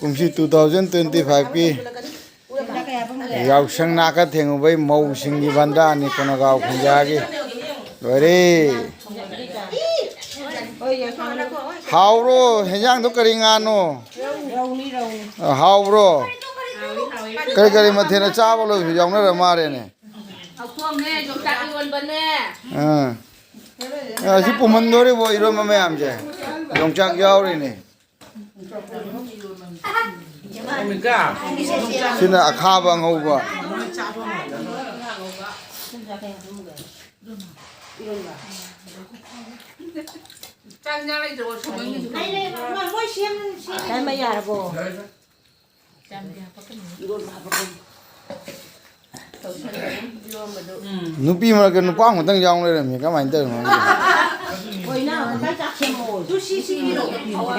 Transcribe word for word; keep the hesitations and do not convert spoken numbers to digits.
ꯀꯨꯝꯁꯤ two thousand twenty five ꯀꯤ ꯌꯥꯎꯁꯪ ꯅꯥꯀ ꯊꯦꯡꯉꯨꯕꯩ ꯃꯧꯁꯤꯡꯒꯤ ꯕꯟꯗꯥꯅꯤ ꯀꯣꯅꯒꯥꯎ ꯈꯨꯟꯖꯥꯒꯤ꯫ ꯂꯣꯏꯔꯦ꯫ ꯍꯥꯎꯔꯣ? ꯍꯦꯟꯖꯥꯡꯗꯣ ꯀꯔꯤ ꯉꯥꯅꯣ? ꯑ, ꯍꯥꯎꯕ꯭ꯔꯣ? ꯀꯔꯤ ꯀꯔꯤ ꯃꯊꯦꯜꯅ ꯆꯥꯕ ꯂꯣꯏꯕꯁꯨ ꯌꯥꯎꯅꯔ ꯃꯥꯜꯂꯦꯅꯦ꯫ ꯍꯧꯊꯣꯡꯅꯦ, ꯌꯣꯡꯆꯥꯛ ꯏꯔꯣꯟꯕꯅꯦ꯫ ꯑꯥ꯫ ꯑ, ꯁꯤ ꯄꯨꯝꯍꯟꯗꯣꯔꯤꯕꯣ ꯏꯔꯣꯟꯕ ꯃꯌꯥꯝꯁꯦ? ꯌꯣꯡꯆꯥꯛ ꯌꯥꯎꯔꯤꯅꯦ꯫ ꯁꯤꯅ ꯑꯈꯥꯕ ꯑꯉꯧꯕ꯫ ꯆꯥꯛ ꯏꯟꯖꯥꯡ ꯂꯩꯇ꯭ꯔꯕꯣ? ꯁꯪꯕ ꯃꯤꯗꯨ ꯀꯩꯅꯣ? ꯂꯩ, ꯂꯩ, ꯃꯣꯏ, ꯃꯣꯏ ꯁꯦꯝ-, ꯁꯦꯝ-, ꯁꯦꯝꯃ ꯌꯥꯔꯕꯣ? ꯅꯨꯄꯤ ꯃꯔꯛꯇ ꯅꯨꯄꯥ ꯑꯃꯈꯛꯇꯪ ꯌꯥꯎ ꯂꯩꯔꯝꯃꯤ, ꯀꯃꯥꯏꯅ ꯇꯧꯔꯤꯅꯣ ꯈꯪꯗꯦ꯫ ꯀꯣꯏꯅ ꯑꯃꯨꯛꯇ ꯆꯥꯛ ꯁꯦꯝꯃꯣ꯫ ꯇꯨ ꯁꯤ, ꯁꯤ ꯄꯤꯔꯛꯑꯣ꯫